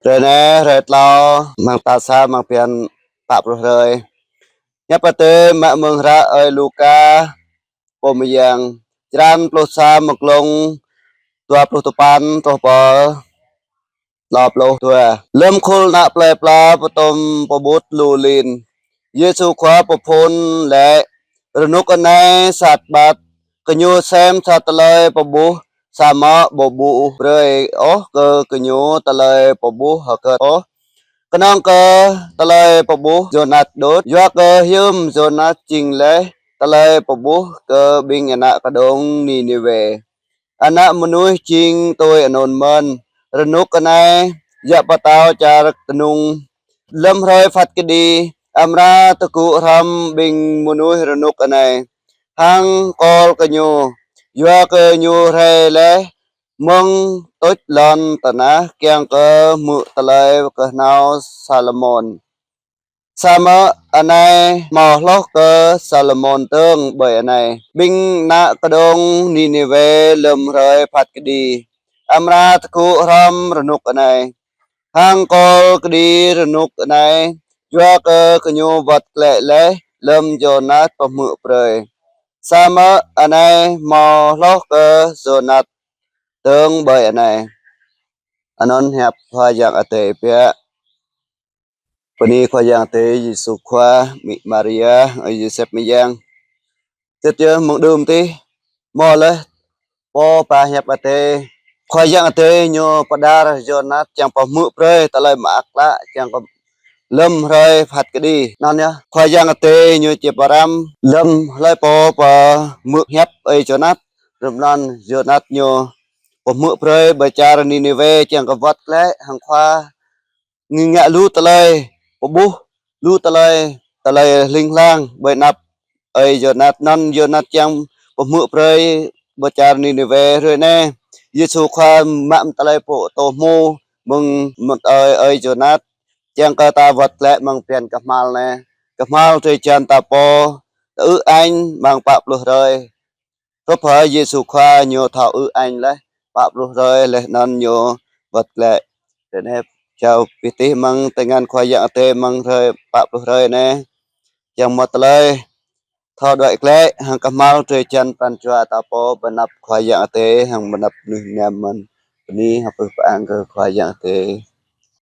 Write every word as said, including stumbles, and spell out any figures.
Hrơi anai, hrơi tlâo, amăng tal sa, amăng bơyan pă pluh hrơi. Hiăp Adai mă mơ̆ng hră ơi Luka, pô mơyang, črăn pluh sa, mơ̆ng glông dua pluh tơpăn truh pơ dua pluh dua. Lơ̆m khul ană plơi pla pơtŭm pơƀut lu lin, Yêsu Khua pơphun laĭ: Rơnŭk anai sat ƀat, gơñu sem sa tơlơi pơƀuh, samơ̆ ƀu ƀuh brơi ôh kơ gơñu tơlơi pơƀuh hơgĕt ôh, kơnơ̆ng kơ tơlơi pơƀuh Yônat đôč. Yua kơ hiư̆m Yônat jing laih tơlơi pơƀuh kơ ƀing ană kơđông Niniwê, ană mơnuih jing tui anŭn mơ̆n. Rơnŭk anai, djă pơtao čar kơnung, lơ̆m hrơi phat kơđi, amra tơgŭ hrŏm ƀing mơnuih rơnŭk anai, hăng kol kơ ñu, yua kơ ñu rai laih mơ̆ng tuč lŏn tơnah kiăng kơ hmư̆ tơlơi kơhnâo Salômôn. Samơ̆ anai hmâo hloh kơ Salômôn dơ̆ng ƀơi anai. Ƀing ană kơđông Niniwê lơ̆m hrơi phat kơđi, amra tơgŭ hrŏm rơnŭk anai, hăng kol kơđi rơnŭk anai, yua kơ gơñu wơ̆t glaĭ laih lơ̆m Yônat pơhmư̆ brơi. Samơ̆ anai hmâo hloh kơ Yônat dơ̆ng ƀơi anai. Anŭn hiăp Khua Yang Adai biă. Bơni Khua Yang Adai, Yêsu Khua, Mĭ Maria, ơi Yôsep mơyang. Sĭt yơh mơ̆ng đưm tih, hmâo laih pô ba hiăp Adai. Khua Yang Adai ñu pơđar Yônat kiăng pơhmư̆ brơi tơlơi mơak klă, kiăng kơ lơ̆m hrơi phat kơđi. Anŭn yơh, Khua Yang Adai ñu či pơrăm lơ̆m hlơi pô pơhmư̆ hiăp ơi Yônat. Rơ̆m anŭn Yônat ñu pơhmư̆ brơi ƀơi čar Niniwê kiăng kơ wơ̆t glaĭ hăng Khua ngă lu tơlơi pơƀuh, lu tơlơi, tơlơi hling hlang ƀơi anăp ơi Yônat. Anŭn Yônat kiăng pơhmư̆ brơi ƀơi čar Niniwê. Hrơi anai, Yêsu Khua mă tơlơi pơtô hmu mơ̆ng mơ̆ng ơi, ơi Yônat, kiăng kơ ta wơ̆t glaĭ mơ̆ng bơyan kơhma̱l anai. Kơhma̱l drơi jan ta pô, ta ư añ mơ̆ng pă pluh hrơi. Hrup hăng Yêsu Khua ñu thâo ư añ laih pă pluh hrơi, laih anŭn ñu wơ̆t glaĭ. Ră anai, jao pih tih mơ̆ng tơngan Khua Yang Adai mơ̆ng hrơi pă pluh hrơi anai, kiăng hmâo tơlơi thâo đuaĭ glaĭ hăng kơhma̱l drơi jan pran jua ta pô ƀơi anăp Khua Yang Adai hăng ƀơi anăp mơnuih mơnam mơ̆n. Bơni hăng pơpŭ pơang kơ Khua Yang Adai.